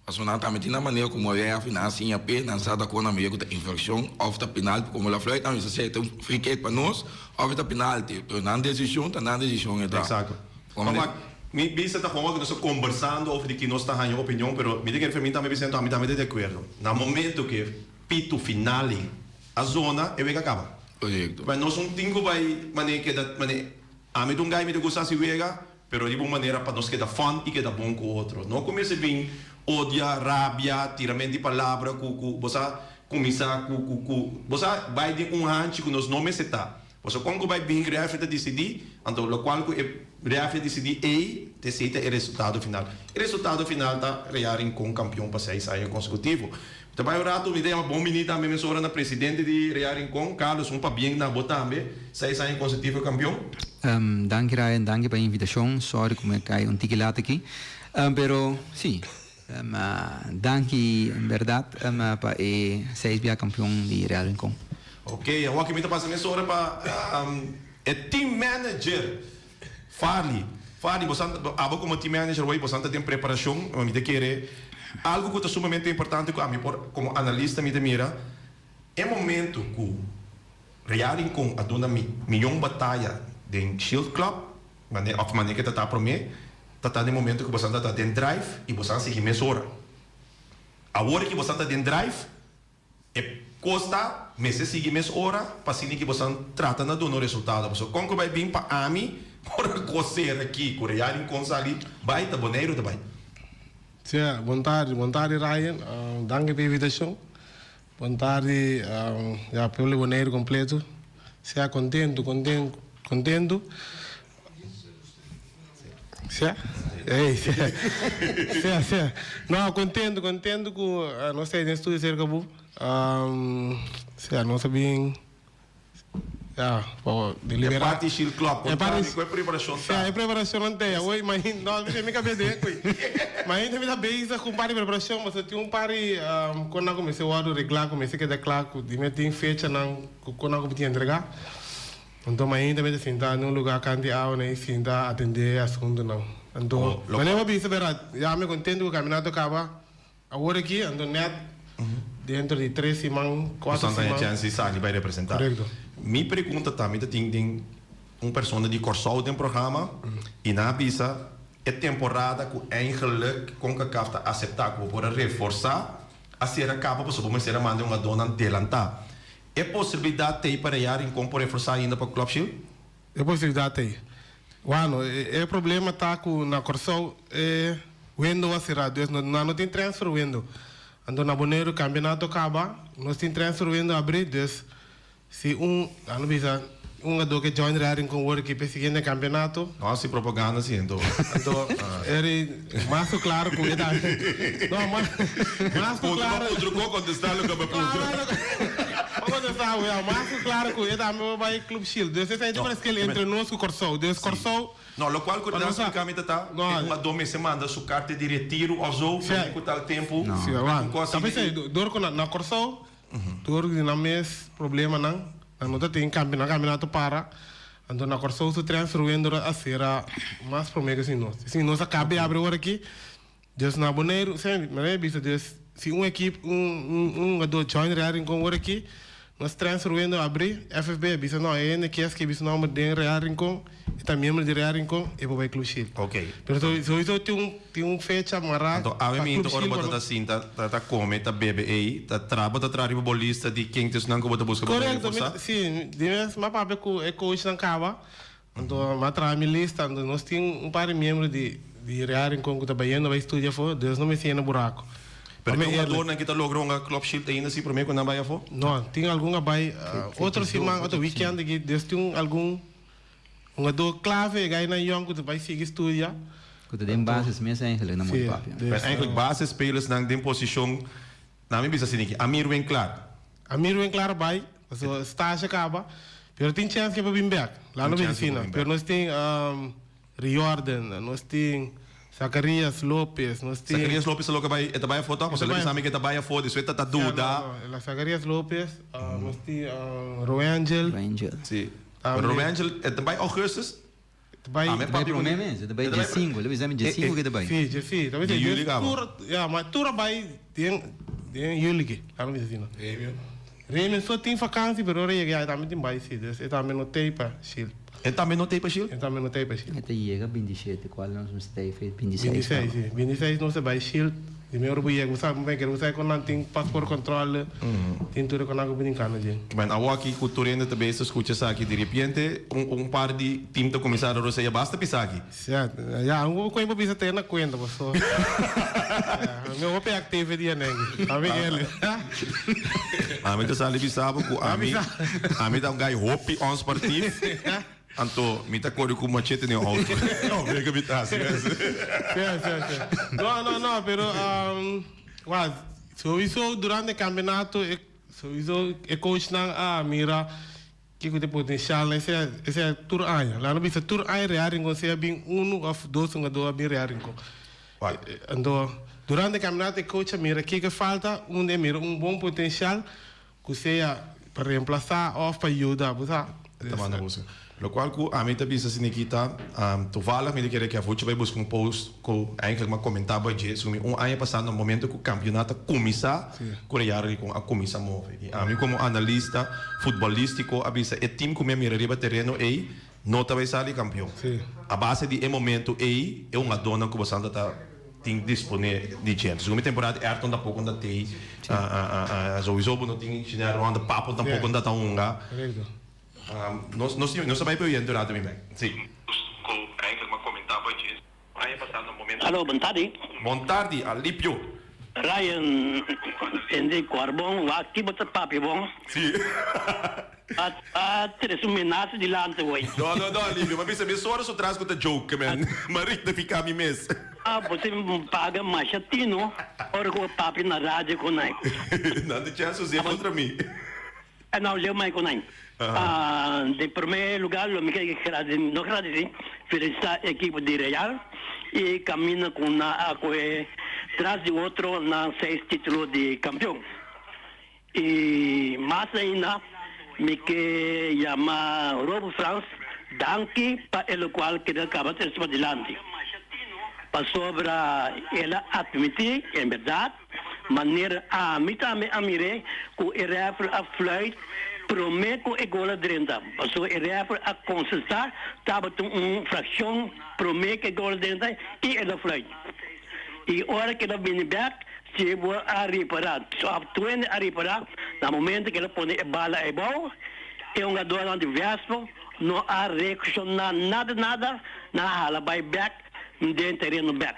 pasobra nan tambe tin nan manera komo e refri nan a siña p'e, nan sa ta kon nan mir'é ku ta infrakshon òf ta penalti, komo el a fluit nan mi sa sea ta un free kick pa nos òf e ta penalti, pero nan desishon ta nan desishon e ta. Exacto. Mama, mi bisa ta gewoon ku nos ta kombersando over di ki nos ta haña opinion, pero mi ta kere Fermin tambe bisa enton ami tambe ta di akuerdo. Na momento ku e pitu final ei a zona, e wega a kaba. Korekto. Bai nos un tin ku bai manera keda manera ami ta un gai mi ta gusta hasi wega, pero riba un manera pa nos keda fun i keda bon ku otro. No ku mester bin odia, rabia, tirament di palabra ku ku bo sa kuminsá ku ku ku bo sa bai den un hanchi ku nos no mester ta. Pasobra kon ku bai bin referee ta disidí, anto lokual ku e referee disidí ei, ta esei ta e resultado final. E resultado final ta Real Rincon kampion pa seis aña konsekutivo. Mi ta bai un ratu, mi ta yama bon bini tambe mesora na presidente di Real Rincon, Carlos, un pabien na bo tambe, seis aña konsekutivo kampion. Danki Ryan, danki pa e invitashon, sorry ku mi a kai un tiki lat aki, pero si, danki en bèrdat pa e seis bia kampion di Real Rincon. Ok, awor ki mi ta pasa mesora pa e team manager, Farley. Fadi, boso abo komo team manager hoy boso ta den preparashon, mi ta kere algu ku ta sumamente importante ku ami por komo analista mi ta mira e momento ku Real Rincon a duna mi miyon bataya den Shield Club mane of mane ke ta ta prome ta ta den momento ku boso ta ta den drive i boso a sigui mesora. Awor ki boso ta den drive E kos ta, mester sigui mes ora pa asina ki bosan trata na duna un resultado. Pasobra kon ku bai bin pa ami ora kos sera aki ku Real Rincon sali bai ta Boneiru ta bai. Sea, bon tardi, bon tardi Ryan, danki pa e invitashon. Bon tardi ya pueblo di Boneiru kompleto. Sea kontentu, kontentu, kontentu. Sea, ey, sea, sea, sea. No, contento, contento cu nos ta den studio cerca bo. Sea, nos a bin, ya, pa delibera. E parti Shield Club, E conta parti mi cu e preparacion ta. Sea, e preparacion nan ta awor, imagin, no, mi cabia den cu, ma ainda mi ta bezig cu un par di preparacion, pasobra tin un par di cosnan cu mester wordo regla, cu mester keda cla, cu di mi tin fechanan cu cosnan cu mi tin entrega. Anto mainta mi ta sinta na un lugar kanti awa na i sinta atende e asuntunan. Anto manera bo bisa bera ya mi kontento ku kaminato kaba awor aki anto net dentro di tres siman kuater Boso a haña siman. chèns di sali bai representá. Korekto. Mi pregunta ta, mi ta tin den un persona di Kòrsou den programa i nan a bisa e temporada ku eigenlik Concacaf ta aseptá ku bo por a reforsá a sera kaba pasobra bo mester a manda e hungadónan delantá. E posibilidat t'ei pa Real Rincon por reforsá ainda pa Club Shield? E posibilidat t'ei. Wano, e problema ta ku na Kòrsou e window a será, dus no nan no tin transfer window. Anto na Boneiru kampionato kaba, nos tin transfer window abrí, dus si un, nan a bisa, un hungadó ke join Real Rincon wor aki pa e siguiente kampionato. No hasi propaganda si anto. Anto eri mas ku klaro ku e ta, no, mas mas ku Puntra klaro. pa puntra ku kontestá loke bo puntra. Pa kontestá bo ya, mas ku klaro ku e tambe bo bai Club Shield. Dus esei ta pareskel entre nos ku Kòrsou. Dus Kòrsou. No, lokual ku ta splika mi ta ta e hungadó mester manda su karta di retiro òf zo promé ku tal tempu. Si, Un kos ta asina p'esei dor ku na Kòrsou dor di nan mes problemanan nan no ta tin kampi nan kampionato para. Anto na Kòrsou su transfer window a sera mas promé ku si nos. Si nos a kabe abri ora aki. Dus na Boneiru, sèn, mi a bisa dus si un ekip, un un un hungadó join Real Rincon ora aki, nos transfer window abri, FFB a bisa no, e hende kies skibi su nòmber den Real Rincon, e ta miembro di Real Rincon, e por bai Club Shield. Ok. Pero souiso tin un tin un fecha mará Anto awe pa mi Club ora Shield bo pa ta ta nos. sinta, ta ta kome, ta bebe ei, ta tra bo ta tra riba bo lista di ken ta esnan ku bo ta buska pa bai Korekto, mi reforsá? si, di mes mi a papia ku e coachnan kaba, Anto mi a traha mi lista, anto nos tin un par di miembro di di Real Rincon ku ta bayendo bai studia afó, dus no mester yena buraku. Pero Pa mi tin eerlijk. hungadornan ki ta logra hunga Club Shield ainda si promé ku nan bai afó? No, tin algun a bai otro siman, otro weekend aki, dus tin algun hungadó klave, e gainan yòn ku ta bai sigui studia. Ku ta den basis mes eigenlijk na Si, mooi papia. dus. Pero eigenlijk basisspelersnan den posishon, na mi bisa asina aki, Amir Winklaar. Amir Winklaar a bai, pasobra stage a kaba, pero tin chèns ke por bin bèk. Laat no Tin bisa chèns ke por asina. bin Pero bèk. nos tin Riordan, nos tin Zacarias Lopez, nos tin. Zacarias Lopez ta loke bai, e ta bai afó tòg? E ta Pasobra bai. bisa mi ke e ta bai afó, despues ta ta Sí, duda. no, no, Zacarias Lopez, nos tin Roangel. Roangel. Sí. Tambe. Pero Roangel, e ta bai augustus? Ta bai. Ame Ta bai papia promé ku mi. mes, e ta bai E ta bai dje sinku, lo bisa mi dje E- sinku e- ke ta bai. Sí, dje sí. Ta Di bisa juli dje kaba. tur, ya, ma tur a bai den den juli ke, laat mi bisa asina. Remio. Remio so tin vakansi pero ora yega ya e tambe tin bai sí, dus e tambe no tei pa Shield. E tambe no tei pa Shield? E tambe no tei pa Shield. E ta yega 27, kual nos mester tei fe 26 26, kaba. sí. 26 nos ta bai Shield. Di mi ora bo yega bo sa bo kere bo sa kon nan tin paspoort controle, tin tur e kon nan ku bini kano dje. Ben awo aki ku tur hende ta bezig skucha esaki di repente un un par di team ta kuminsá rosea basta pisa aki. Sia, ya un ku bo bisa tene na kuenta paso mi hopi activo e dia negi, ami eerlijk. Ami ta sali bisa bo ku ami ami ta un guy hopi onsportief. Anto mi ta kore ku machete den auto. No, wega mi ta hasi mes. Sí, sí, sí. No, no, no, pero wak, souiso durante e kampeonato e souiso e coachnan a mira kiko ta e potencial nan, esei esei tur aña. Laga no bisa tur aña Real Rincon sea bin unu of dos hungador a bin Real Rincon. Wak. Anto durante e kampeonato e coach a mira kiko e falta, unda e mira un bon potencial ku sea pa reemplasa of pa yuda, bo sa. Ta manda busca. Locual cu ami ta bisa si Nikita, toevallig mi ta kere cu Avuchi bay busca un post cu eigenlijk mi a comenta bo dje, su mi un aña pasa na momento cu campeonato a cuminsa, cu Real Rincon a cuminsa move. Y ami como analista futbolistico a bisa e team cu mi a mira riba tereno ey no ta bay sali campeon. A base di e momento ey e hungadornan cu bosan ta ta tin dispone di dje. Segun mi temporada Ayrton tampoco no ta tey, sowieso bo no tin Gennaro Ronda, Papo tampoco no ta ta hunga. Nos nos nos a bai pa oyente un rato mi bai. Si. Cu eigenlijk m'a comenta bo dje aña pasa na momento. Alo, bon tardi. Bon tardi, Alipio. Ryan, hende cuar bon, wak ki bo ta papia bon. Si. A a trece un menasa dilante hoy. No, no, no, Alipio, m'a bisa mi sora su tras cu ta joke, man. M'a rectifica mi mes. Ah, bo tin paga masha tino ora cu bo papia na radio cu nan. Nan ta chance us'e contra mi. E nou leu mai ku nan. Den prome lugar lo mi ke no gradisi, felisita e ekipo di Real i kaminda ku nan a kohe tras di otro nan seis titulo di kampion. I mas ainda mi ke yama Robo Frans danki pa e lokual ke el kaba trese padilanti. Pasobra el a atmití en bèrdat. Manera ami tambe a mir'é ku e rèfer a fluit promé ku e gol a drenta, pasobra e rèfer a konsestá tabatin un frakshon promé ku e gol a drenta i el a fluit. I ora ku el a bini bèk, si bo a ripará, òf tur hende a ripará, na momento ku el a pone e bala eibou, e hungadónan di Vespo no a reakshoná nada nada, nan a hala bai bèk den tereno bèk.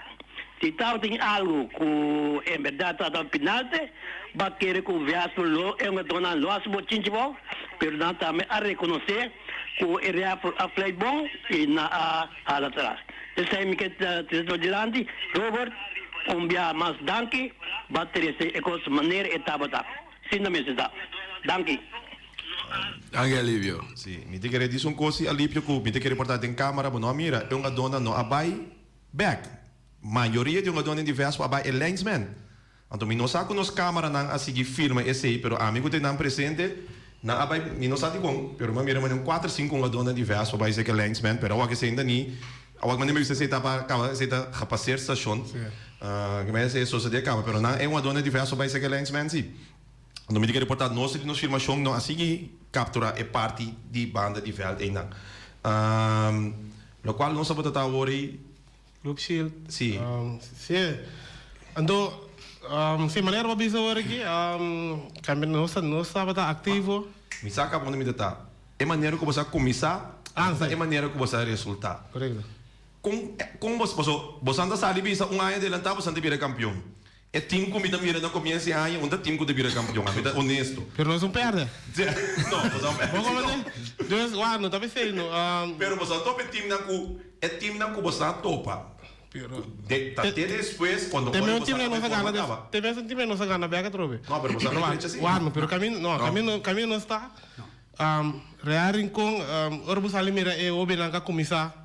Si tabatin algu ku en bèrdat tabata un pinalte, bo a kere ku Vespo lo e hungadónan lo hasi bochinchi bou, pero nan tambe a rekonosé ku e rèfer a fleit bon i nan a hala atras. Esei mi ke trese pa dilanti. Robert, un bia mas danki, bo a trese e kos manera e tabata. Sinta mester ta. Danki. Danki Alivio. Si, mi ta kere disi un kos si Alipio ku mi ta kere porta den kamera bo no a mira e hungadónan no a bai Bek, mayoria di hungadónan di Vespo a bai e linesman. Anto mi no sa ku nos kameranan a sigui filma esei, pero ami ku ta einan presente, nan a bai, mi no sa dikon, pero mi a mira manera un kuater sinku hungadónan di Vespo a bai seka e linesman, pero awor esei ainda ni, awor manera mi bisa esei ta pa kaba, esei ta gepaseer stashon, ke manera esei a sosodé kaba, pero nan e hungadónan di Vespo a bai seka e linesman si. Anto mi ta kere porta nos di nos filmashon no a sigui kapturá e parti di banda di vèlt einan. Lokual nos tabata ta awor ei. Luke Shield. Si. Si. Anto, si manera bo a bisa awor aki, kambia nos nos tabata aktivo. Mi sa kaba unda mi ta ta. E manera ku bo sa kuminsá, ta e manera ku bo sa resultá. Korekto. Kon kon bo paso bosan ta sali bisa un aña adelantá bosan ta bira kampion. E team ku mi ta mira na komienso di aña un ta team ku ta bira kampion, ami ta honesto. Pero nos un pèrdè. No, boso a pèrdè si no. Dus, wak, no ta p'esei no. Pero boso a topa e teamnan ku, e teamnan ku boso a topa. Pero. De, ta te despues kuando Te ora mes boso un a team kaba nos e a forma gana kaba. Te mes un team nos a gana bèk atrobe. No, pero boso a bai drecha si. Wak, no, pero kaminda, no, kaminda, kaminda nos ta, Real Rincon, ora bo sali mira e hobennan ku a kuminsá.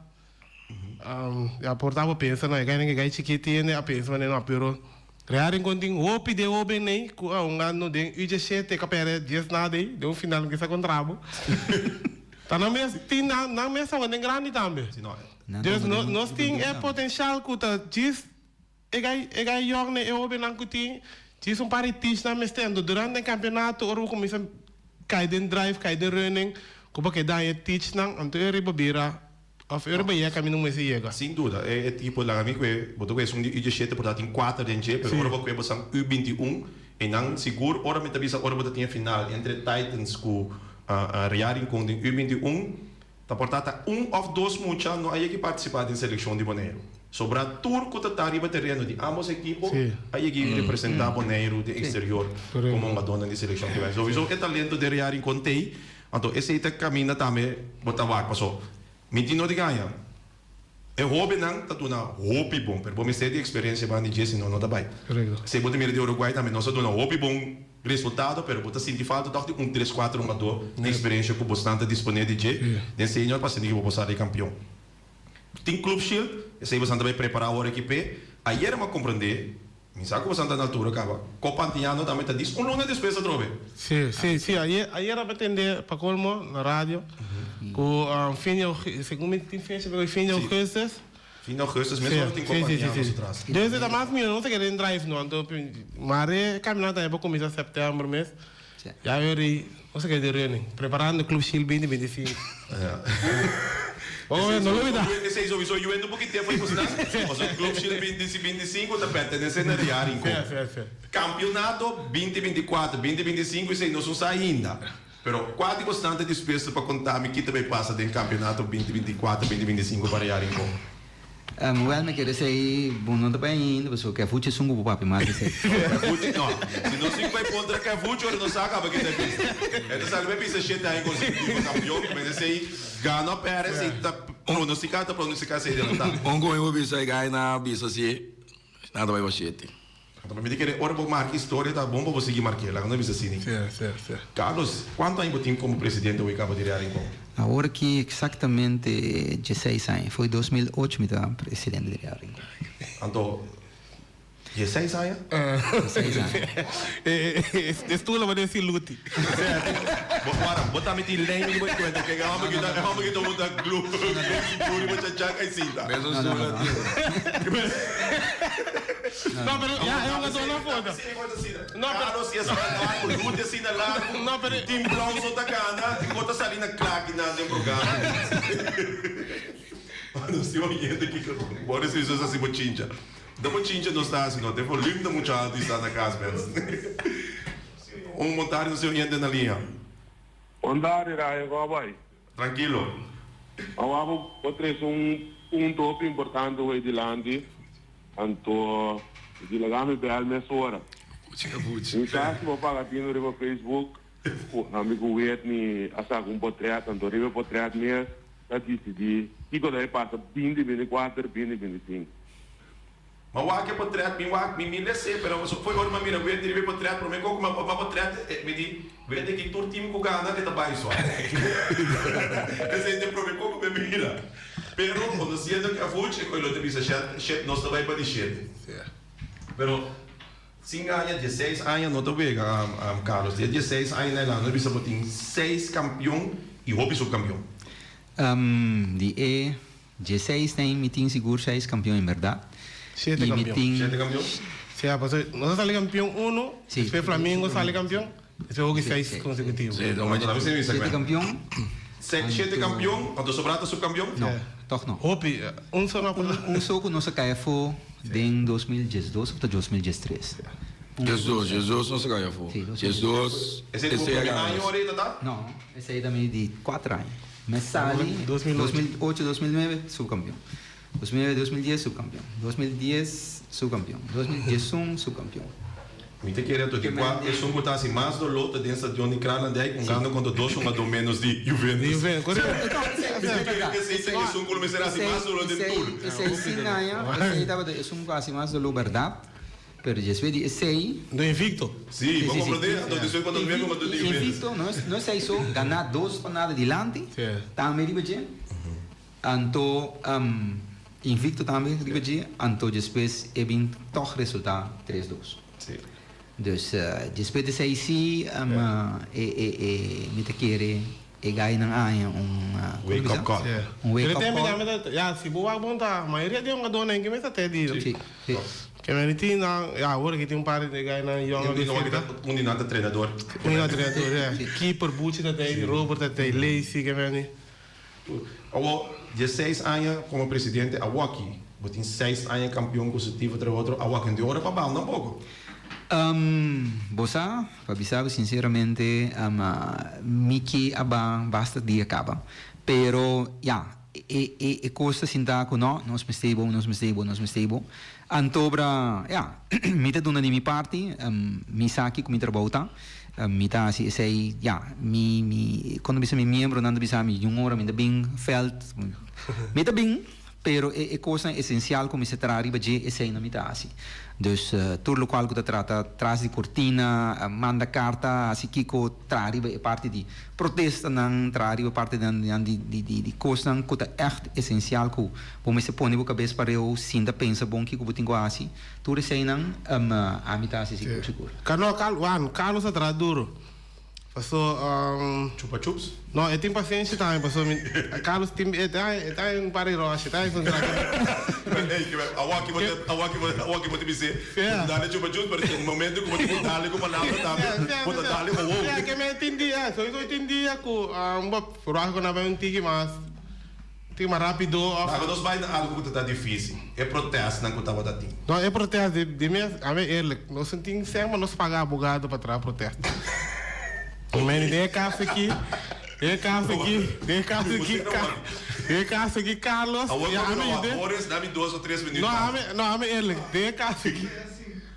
Ya por ta bo pensa no e gainan ke gai chikiti hende a pensa manera no pero Real Rincon tin hopi den hoben ei ku a hunga no den U diesshete ka perde dies nada ei den un final kisa kontra bo ta nan mes tin nan nan mes a hunga den grandi tambe dus nos tin e potencial ku ta djis e gai e gai yòg e hobennan ku tin djis un par di tich nan mester anto durante den kampeonato ora bo kuminsa kai den drive kai den running ku bo ke daña e tich nan anto e riba bira Of e riba yega mi no mester yega. Sin duda, e e tipo laga mi kue, bo ta kue esun di U diesshete por ta tin kuater den dje, pero ora bo kue bo san U bintiun, einan sigur ora mi ta bisa ora bo ta tin e final entre Titans ku Real Rincon den U 21, ta por ta ta un of dos mucha no a yegi partisipa den selekshon di Boneiru. Sobra tur ku ta ta riba tereno di ambos ekipo a yegi representa Boneiru den eksterior komo hungadónan di selekshon di Boneiru. Souiso e talento den Real Rincon t'ei. Anto esei ta caminda tambe bo ta wak paso mi tin no di gaña. E hobennan ta duna hopi bon pero bo mester di experiencia banda di dje si no no ta bay. Esei bo ta mira di Uruguay tambe nos a duna hopi bon resultado pero bo ta sinti falta tog di un tres cuatro hungador di experiencia cu bosnan ta dispone di dje den senior pa asina ki bo por sali campeon. Tin Club Shield esei bosnan ta bay prepara awor aki p'e. Ayer mi a comprende. Mi sa ku boso ta na altura kaba. Copa Antiano tambe ta dis un luna despues atrobe. Sí, sí, sí. Ayer, ayer a tende pa colmo na radio. Ku fin di augustus, segun mi tin fecha pero fin di augustus. Fin di augustus mes ora tin kompania nos atras. Dus e ta mas mihó nos ta kere den drive no anto mare e kaminata tambe por kuminsá sèptèmber mes ya wou rei nos ta kere den running preparando Club Shield binti binti sinku. Bo no lo bida. Esei sowieso yuendo un poquito for kusnan pasobra Club Shield binti binti sinku ta pertenesé na Real Rincon. Kampionato binti binti kuater binti binti sinku esei nos no sa ainda. Pero kua di bosnan ta dispuesto pa konta mi ki ta bay pasa den kampionato binti 24, 2025 pa Real Rincon? Wel, mi kere esei bo no ta bay ainda pasobra Kefuchi esun ku bo papia mas esei. Kefuchi no. Si nos tin ku bay kontra Kefuchi ora nos sa kaba ki ta bisa. E ta sali bay bisa shete aña konsekutivo kampion, men esei gana o pèrdè esei ta pronostika ta pronostika esei delantá. Un ku mi por bisa e guy nan a bisa si nan ta bay pa shete. Anto mi ta kere ora bo marka historia ta bon pa bo sigui mark'é, laga nos bisa asina. Sí, sí, sí. Carlos, kuantu aña bo tin komo presidente awor kaba di Real Rincon? Awor aki eksaktamente dieseis aña. Foi 2008 mi ta presidente di Real Rincon. Anto, dieseis aña? Dieseis aña. E stoel a parece luti. Bo wara, bo tambe tin lei mi bo kuenta ke e homber ki ta, e homber ki ta hunta glu, glu siburi bo chachak ai sinta. Mesun stoel a tin. No, pero ya e jugador no foto. No, pero Carlos si asina largo, Luti asina largo. No, pero Team Blauw so ta gana, e kos ta sali na kla kinan den programa. Nos tin oyente ki Boris Rizzo sa hasi bochincha. Da bochincha nos ta hasi no, te volume ta mucho alto y sta na cas mens. Un montario nos tin oyente na liña. Bon tardi Ryan, como bai? Trankilo. Awa bo bo trese un punto hopi importante hoy dilanti, anto di laga mi bel mesora. Mi sa si bo paga tino riba Facebook ku ami ku Whitney a saka un potret, anto riba e potret mes ta disidi kiko ta e pasa binti 24, 20 25. Ma wak e potret, mi wak, mi mi lese, pero so foi ora mi a mira wende riba e potret, prome ku mi a wak potret, e mi di, wende ki tur team ku gana e ta bai so. Esei ta e prome ku mi a mira. Pero conociendo ke Avuch, e koe lo ta bisa shet, shet nos ta bai pa di shete. Pero sin gaña, dieseis aña no ta wega, Carlos. Di e dieseis aña na e landa bisa bo tin seis kampion i hopi subkampion. Di e Dieseis den mi tin sigur seis kampion en berdad. Siete Y mi kampion. tin Siete kampion? Sí, ah, pasobra nos a sali kampion uno, Sí. despues Flamingo sali kampion, despues hoki Sí, seis sí, konsekutivo. Sí, don Anto laat me sien mi Siete segment. kampion. Se, siete Anto kampion, anto sobrá ta subkampion? No, Sí. tòg no. Hopi, un so no Un, un so ku nos a kai afó den 2012 òf ta 2013? Un 12, 12 nos a kai afó. Sí, 12, Esei ta bo esei a promé gana año nos. ora ei ta ta? No, esei ta mi di kuater aña. Me sali 2008, 2009 subcampeon. 2009, 2010 subcampeon. 2010 subcampeon. 2011 subcampeon. Mi ta kere anto di kua esun ku ta hasi mas doló ta den stadion di Kralendijk hungando kontra dos hungadó ménos di Juventus. Mi ta kere ku esei ta esun ku lo mester hasi mas doló den tur. Esei sin aña, esei tabata esun ku hasi mas doló bèrdat. Pero despues di esei. No invicto. Sí, bo comprende? Anto despues cuando nuebe cuando di Juventus. Invicto, no es no esei so, gana dos pa nada dilanti, tambe riba dje. Anto invicto tambe riba dje, anto despues e bin tog resulta tres dos. Sí. Dus despues di esei si e e e mi ta kere e gainan a haña un Wake up call. Un wake up call. Ya, si bo wak bon ta mayoria di hungadónan ke mester te di. Sí, sí. Ke men tin nan, ya awor ke tin un par di gainan yòn Un di nan un di nan ta trenador. Un di nan trenador, ya. Keeper Buchi ta tei, Robert ta tei, Lacey ke men. Awor, dieseis aña komo presidente awoki, bo tin seis aña kampion konsetivo tra otro, awoki no tin ora pa bal tampoko. Bo sa, pa bisa bo sinceramente, mi ke a ba basta dia caba. Pero, ya, e, e, e cos ta sinta cu no, nos mester bo, nos mester bo, nos mester bo. Antobra, ya, mi ta duna di mi parti, mi sa kico mi trabou ta, mi ta haci esey, ya, mi, mi, cuando bisa mi miembronan ta bisa mi, un ora mi ta bin veld, mi ta bin. Pero e e kosnan esensial ku mester traha riba dje esei no mi ta hasi. Dus tur lokual ku ta trata tras di kortina, manda karta, hasi kiko, traha riba e parti di protestanan, traha riba parti nan di di di di kosnan ku ta ègt esensial ku bo mester pone bo kabes pareu sinta pensa bon kiko bo tin ku hasi. Tur eseinan ami ta hasi sigur sigur. Kano, Carlos a traha duro. Paso um, Chupa chups? No, e tin pasenshi tambe paso mi Carlos tin e ta e ta un par di roshi, e ta un Ey, ke awor ki bo ta awor ki bo awor ki bo ta bis'é Yeah. bo ta dale chupa chups pero tin momento ku bo tin ku dale ku palabra tambe bo ta dale owo. Yeah, ke men tin dia, sowieso tin dia ku um bo roshi ku nan bai un tiki mas tiki mas rapido of Laga nos bai na algu ku ta ta difisil, e protestnan ku tabata tin. No, e protest di di mes, a mi eerlijk, nos no tin sèn pa nos paga abogado pa traha protest. Men den e kas aki, den e kas aki, den e kas aki, den e kas aki Carlos, Awor ya ku ami no, den. Boris, dami dos o tres minuut No, mas. ami, no, ami eerlijk, den e kas aki.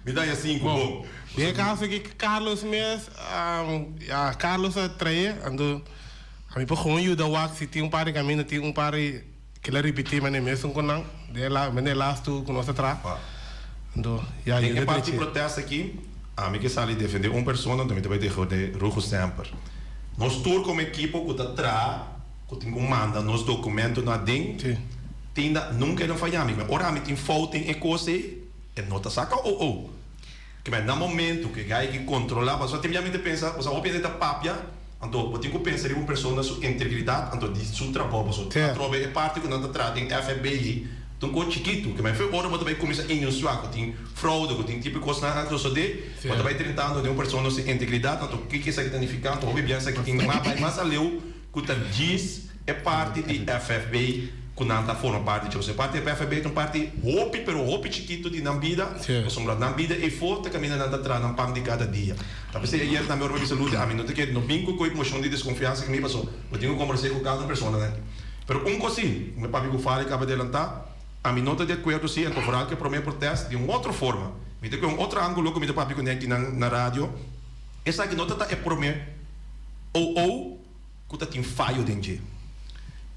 Mi daña sinku, Bon, bon. den e kas aki Carlos mes, ya Carlos a trae, anto ami por gewoon yuda wak si tin un par di kaminda, tin un par di kila ripití manera mesun ku nan, den e la, manera e lastu ku nos a traha. Anto, ya, Den yuda e parti drechi. protesta aki, ami ke sali defende un persona, anto mi ta bai defende Rugo semper. Nos tur komo ekipo ku ta traha, ku tin ku manda nos dokumentonan aden, tin da, nunka e no faya mi. Ora ami tin fout den e kos ei, E no ta saca oo. Ke men na momento ke gai ki controla pasobra tin bia mi ta pensa pasobra hopi hende ta papia anto bo tin ku pensa riba un persona su integridad anto di su trabou pasobra atrobe e parti ku nan ta traha den FBI ta un kos chikitu ke men fe ora bo ta bai kuminsa inunsiá ku tin fraude ku tin tipo di kosnan a sosode bo ta bai trintando den un persona su integridad anto kiko esaki ta nifiká anto hopi bia esaki tin mas bai mas aleu ku ta djis e parti di FFB ku nan ta forma parti dje. E parti di FFB ta un parti hopi pero hopi chikitu di nan bida, pasobra nan bida eyfo ta kaminda nan ta traha nan pan di kada dia. Ta p'esei ayer tambe ora mi bisa Lute, ami no ta kere no bin ku koe moshon di deskonfiansa ku mi paso bo tin ku kombers'é ku kada un persona nan aki. Pero un kos si, mi papia ku Fari kaba adelantá, ami no ta di akuerdo si anto foral ku e promé protèst di un otro forma. Mi ta kue un otro ángulo ku mi ta papia kuné aki nan na radio, esaki no ta ta e promé OO. ku ta tin fayo den dje.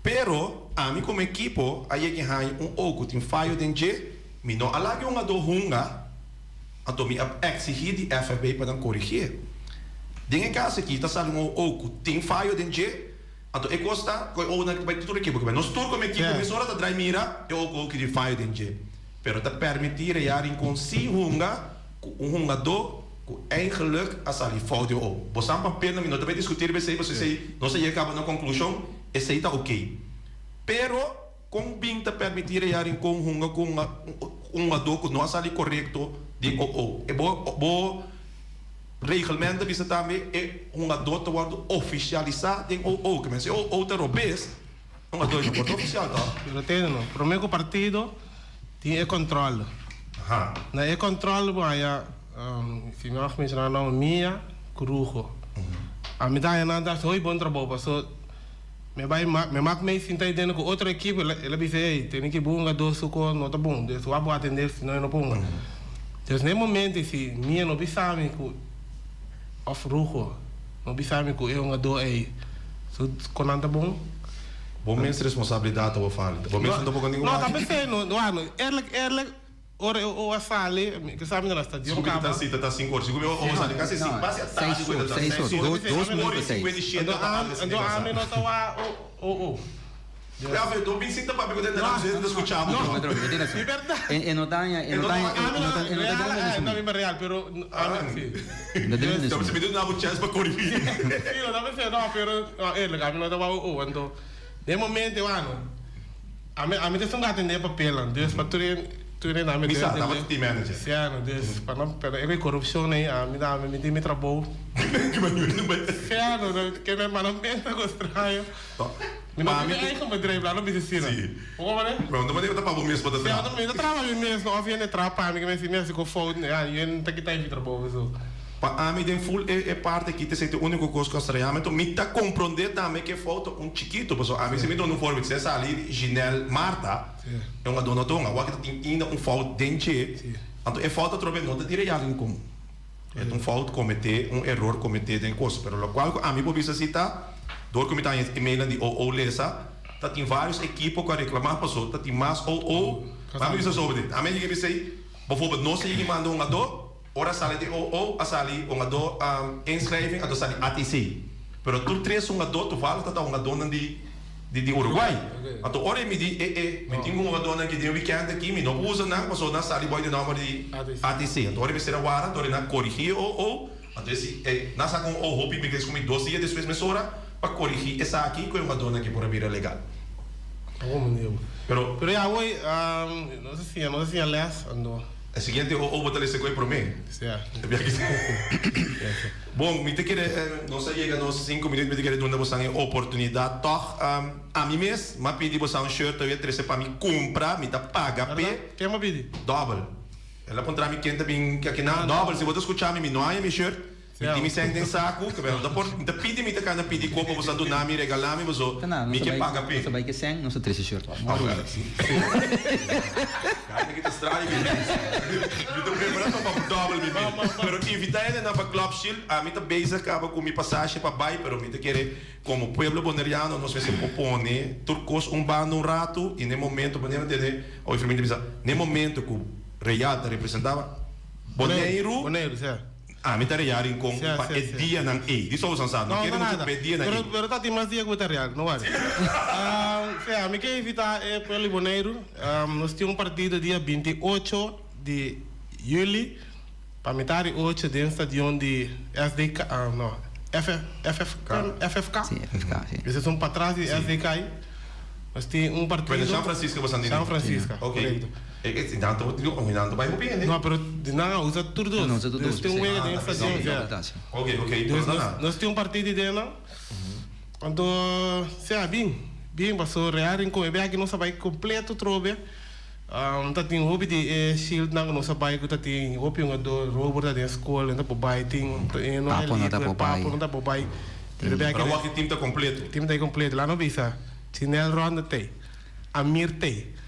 Pero ami komo ekipo a yega haña un o ku tin fayo den dje, mi no a laga e hungadó hunga, anto mi a eksigí di FFB pa nan korigié. Den e kas aki ta sali un o ku tin fayo den dje, anto e kos ta ku e onan ta bai tur ekipo. Kiba nos tur komo ekipo mesora ta drai mira e o ku tin fayo den dje, pero ta permití Real Rincon sí hunga ku un hungadó Ku eigenlijk a sali fout di o. Bo san papel mi no ta bay discuti riba esey pasobra esey nos a yega caba na conclusion esey ta ok. Pero con bin ta permiti Real Rincon hunga cu un hungador cu no a sali corecto di o o. E bo bo reglement ta bisa tambe e hungador ta wordo oficialisa den o o. Ke men si o o ta robes hungador no por ta oficial toch? Pero tende no, prome cu partido tin e control. Na e control bo haya. Si mi mag mencioná nan Mia ku Rugo. Ami ta haña nan ta hasi hopi bon trabou paso mi bai mi mak mei sinta ei dentro ku otro ekipo el a bisa ey tene ki bunga dos su kos no ta bon dus wak bo atendé si no e no ponga. Dus na e momento si Mia no bisa mi ku òf Rugo no bisa mi ku e hungadó ey su konan ta bon. Bo mes responsabilidat ta bo falta. Bo mes no ta poko ningun No ta p'esei no eerlijk eerlijk. Ora e oa sali, mi ke sa mi na la stadion Sigur mi kaba. ta si ta ta sinku ora. Sigur mi oa sali kasi si basi a tardi ku e ta ta Seis seis ora, ora. dos Ora minuto i seis. sinkuenta i shete Anto ta ami, antes anto di ami pasa. no ta wak o o o. Ya fe, no bin sinta papia ku den nan ta skucha bo. No, pero e tin rason. Di bèrdat. E e no daña, e no daña, Ami e no ta e no ta real, grandi eh, no su. mi real, pero ami si. No ta grandi Ya su. mi duna bo chèns pa korigí. Si, no ta pensé, no, pero no, eerlijk, ami no ta wak o o. Anto den momento wak Ami ami ta esun gato den e papelnan, dus pa tur e tur e nan mi Mi sa, debe tabata team manager. Sí, ano, dus pa no pero e corupcion ei ami ta ami mi tin mi trabou. Ki manera no bai. Sí, ano, ke mi hermano mester ku straño. Mi no Pa tin mi mi eigen bedrijf, laat no bisa asina. Sí. Bo comprende? Pero no manera ta pa bo mes bo ta Sí, traha. mi ta traha pa mi mes, no of hende traha pa mi ke mi si mi hasi ku fout, ya, yen ta kita mi trabou so. Pa ami den full e e parti aki ta esei ta e unico cos cu a straya mi, mi ta compronde tambe cu e fout ta un chikito, pasobra ami si mi duna un voorbeeld, si a sali Ginel Marta e un a duna otro un, awor aki ta tin ainda un fout den dje, anto e fout atrobe no ta di Real Rincon, e ta un fout comete, un error comete den cos, pero locual cu ami por bisa si ta, door cu mi ta haña emailnan di OO lesa, ta tin varios ekipo cu a reclama pasobra ta tin mas OO, ma ami bisa sobre dit, ami a yega bisa ei, bijvoorbeeld nos a yega manda un ado, Ora sali di OO a sali hungadó inschrijving anto sali ATC. Pero tur tres hungadó toevallig ta ta hungadónan di di Uruguay. Anto ora e mi di e e mi tin hungadónan aki den weekend aki mi no por usa nan pasobra nan sali boy di nomber di ATC. Anto ora e mester a wara anto ora nan corigi e OO. Anto esi e nan sa kon oh hopi mi kres ku mi dos dia despues mesora pa korigí esaki ku e hungadónan ke por a bira legal. Pero. Pero ya awor nos a siña nos a siña les ando. E siguiente o o bo ta lesa ku e promé. Sea. Bon mi ta kere nos a yega nos sinku minuut mi ta kere duna bosan e oportunidat tòg ami mes m'a pidi bosan un shirt tawia trese pa mi kumpra mi ta paga p'e. Ken m'a pidi? Dòbel. El a puntra mi ken ta bin aki nan. Dòbel, si bo ta skucha mi, mi no haña mi shirt. Mi tin mi sèn den saku, ke no ta por, mi ta pidi, mi ta kana pidi kos pa boso a duna mi, regalá mi, boso, mi ke paga p'e. Nos ta bai ke sèn, nos ta trese shirt wak. No worry. Kaya ki ta straño mi mes. Mi ta prepará pa pa dòbel mi bin. Pero invitá hendenan pa Club Shield. Ami ta bezig kaba ku mi pasashe pa bai, pero mi ta kere komo pueblo boneriano nos mester por pone tur kos un banda un ratu i n'e momento, manera mi tende Oye Fermín ta bisa, n'e momento ku Real ta representá Boneiru, Boneiru, sea. Ami ta Real Rincon Sea, pa sea, e sea. dianan ei. Di Sousa sa, no No, kere no muchu nada. pa e dianan Pero, ei. pero ta tin mas dia ku bo ta Real, no worry. Sea, mi ke invitá e pueblo di Boneiru. Nos tin un partido dia 28 di juli pa mitar di ocho den stadion di SDK, no, FF, FFK, FFK. Sí, FFK, sí. Esei son patras di SDK. Nos tin un partido. Pero San Francisco bo san di. San Francisco, Ok. korekto. E nan ta oi nan ta bai hopi hende. No, pero di nan a usa tur dos. Nan usa tur dos. Dus tin un wega den stadion, ja. Ok, ok. Dus nos tin un partido den nan. Anto, sea, bin. Bin, paso Real Rincon e biaha aki nos a bai kompleto trobe. Ta tin hopi di e shieldnan ku nos a bai ku ta tin hopi hungador, Robert ta den skol, nan ta por bai, tin e no Papo no ta por bai. Papo no ta por bai. Pero Pero awor aki tim ta kompleto. Tim ta kompleto. Laat nos bisa, Chinel Ronda t'ei, Amir t'ei,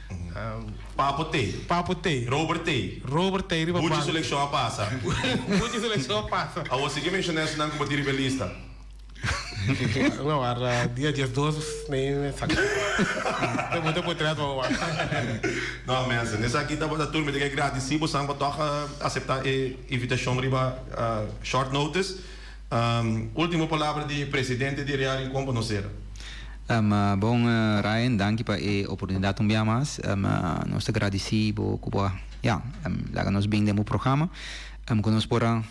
Papo t'ei. Papo t'ei. Robert t'ei. Robert t'ei riba Buchi bank. selekshon a pasa. Buchi selekshon a pasa. Awor sigui menshoná esnan ku bo tin riba e lista. No warda dia 12 nee saca. Te mucho potret pa wak. No mensen, esaki tabata tur. Mi ta ke gradisi bosan pa tog acepta e invitacion riba short notice. Ultimo palabra di presidente di Real Rincon pa nos sera. Bon Ryan, danki pa e oportunidad un bia mas. Nos ta gradisi bo cu bo a ya laga nos bin den bo programa cu nos por a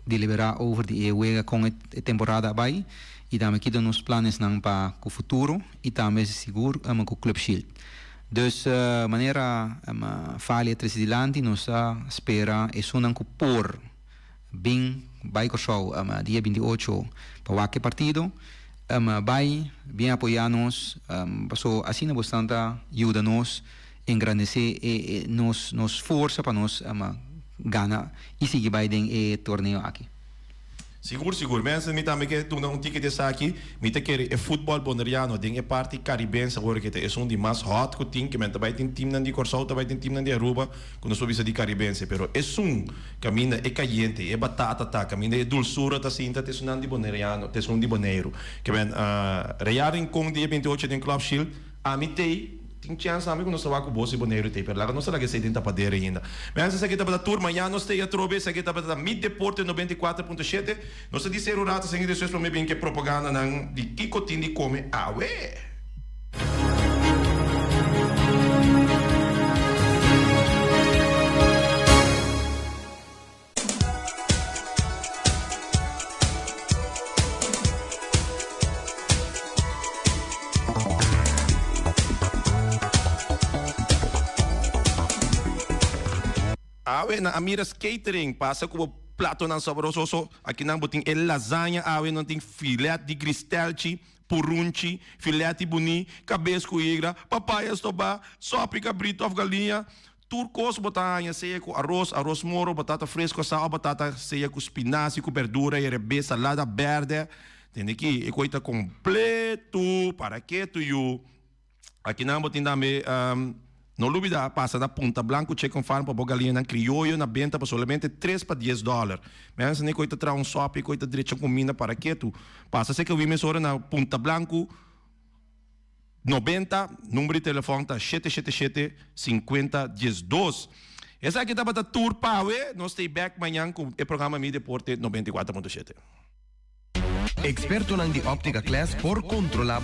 deliberá over di e wega kon e temporada a bai i tambe kiko nos planesnan pa ku futuro i tambe sigur ku Club Shield. Dus manera Fali a trese dilanti nos ta spera esunnan ku por bin bai Kòrsou dia 28 pa wak e partido bai bien apoyá nos paso asina bosnan ta yuda nos engrandesé e nos nos forsa pa nos gana y sigui bay den e torneo aki. Sigur sigur. Mensen mi tambe ke duna un tiki di esaki. Mi ta kere e futbol boneriano den e parti karibense awor ke ta esun di mas hot ku tin ke men ta bai tin teamnan di Kòrsou ta bai tin teamnan di Aruba ku nos por bisa di karibense pero esun kaminda e kayente e batata ta kaminda e dulsura ta sinta ta esunnan di boneriano ta esun di Boneiru ke men Real Rincon dia 28 den Club Shield ami tei Tin chèns tambe ku nos ta wak ku bos di Boneiru tei, pero laga nos ta laga esei den tapadera ainda. Mensen, esaki tabata tur. Mañan nos tei atrobe. Esaki tabata Mi Deporte 94.7. Nos ta di ser un rato sin despues prome bin ke propagandanan di kiko tin di kome awe. Awe na Amira's Catering pasa ku bo platonan sabrososo. Akinan bo tin e lasaña awe nan tin filet di gristelchi, purunchi, filet di buni, kabes ku higra, papaya stobá, sòpi kabrito òf galiña. Tur kos bo ta haña, sea ku aros, aros moro, batata fresco asá òf batata sea ku spinasi, ku berdura i rebé, salada bèrdè. Tende ki e koi ta kompletu. Para ke tu yu? Akinan bo tin tambe, no lubida, pasa na Punta Blanco Chicken Farm pa bo galiñanan krioyo na benta pa solamente tres pa dies dòler. Mensen e koi ta traha un sòpi, e koi ta drecha kuminda para ke tu? Pasa seka wi mesora na Punta Blanco. 90, number di telefòn ta shete shete shete sinkuenta diesdos. Esaki tabata tur pa awe, nos stay back mañan ku e programa Mi Deporte 94.7. Expertonan di Optica Class por controla bo.